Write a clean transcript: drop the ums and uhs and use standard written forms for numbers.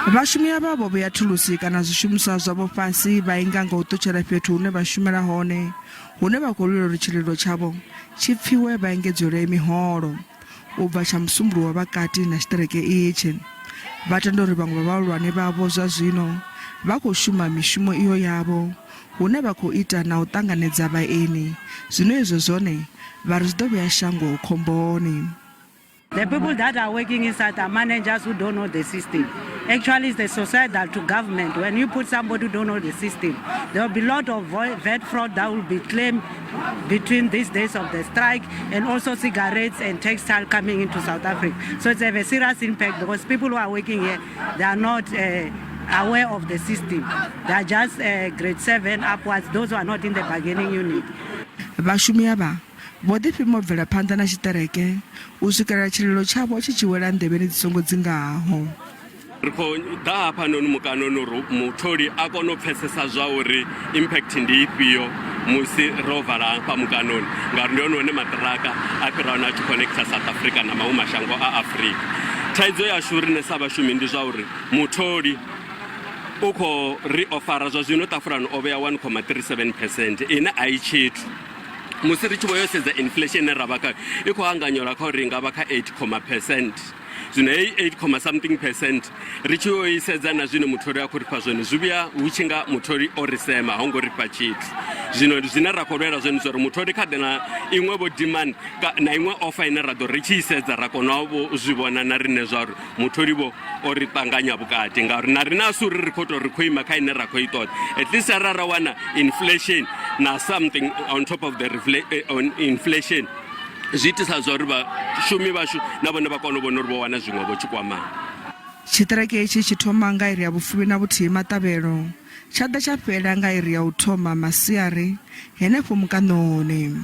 Vhashumi avha vho vhea thulusi kana zwishumiswa zwavho fhasi vha inga nga u ṱutshela fhethu hune vha shumela hone, hune vha khou lwela uri tshililo tshavho tshi pfiwe vha engedzelwe miholo. U bva tsha Musumbuluwo vha kati na tshiṱereke itshi. Vha tenda uri vhaṅwe vha vhahulwane vhavho zwa zwino vha khou shuma mishumo iyo yavho hune vha khou ita na u ṱanganedza vhaeni, zwine izwo zwone vha ri zwi ḓo vhea shango khomboni. The people that are working inside are managers who don't know the system. Actually, it's the societal to government. When you put somebody who don't know the system, there will be a lot of VAT fraud that will be claimed between these days of the strike and also cigarettes and textile coming into South Africa. So it's a serious impact because people who are working here, they are not aware of the system. They are just grade 7 upwards, those who are not in the bargaining unit. Vhashumi avha vho ḓifhima u bvela phanḓa na tshiṱereke u swikelela tshililo tshavho tshi tshi wela nḓevheni dzi songo dzingaho. Ri khou ḓa hafhanoni mukanoni uri mutholi a kone u pfesesa zwa uri impact ndi ifhio musi ro vala hafha mukanoni, ngauri ndi hone hune maṱiraka a fhira hone a tshi connecta South Africa na maṅwe mashango a Afrika. Thaidzo yashu riṋe sa vhashumi ndi zwa uri mutholi u khou ri ofara zwa zwino ṱafulani o vhea 1,37 percent ine a i tshithu. Musi ri tshi vho yo sedza inflation ine ra vha khayo i khou anganyelwa kha uri i nga vha kha 8 percent. Zwino heyi 8 comma something percent ri tshi yo i sedza na zwine mutholi a khou ri fha zwone, zwi vhuya hu tshi nga mutholi o ri sema, ho ngo ri fha tshithu. Zwino zwine ra khou lwela zwone zwa uri mutholi kha ḓe na iṅwe vho demand na iṅwe offer ine ra ḓo ri tshi i sedza ra kona vho zwi vhona na riṋe zwa uri mutholi vho o ri ṱanganya vhukati, ngauri na riṋe a si uri ri khou tou ri khou ima kha ine ra khou i ṱoḓa. At least arali ra wana inflation na something on top of the on inflation, zwi itisa zwa uri vhashumi vhashu na vhone vha kone u vhona uri vho wana zwiṅwe vho tshikwamani. Tshiṱereke itshi tshi thoma nga iri ya vhufumi na vhuthihi maṱavhelo tsha ḓa tsha fhela nga iri ya u thoma masiari henefho mukaṋoni.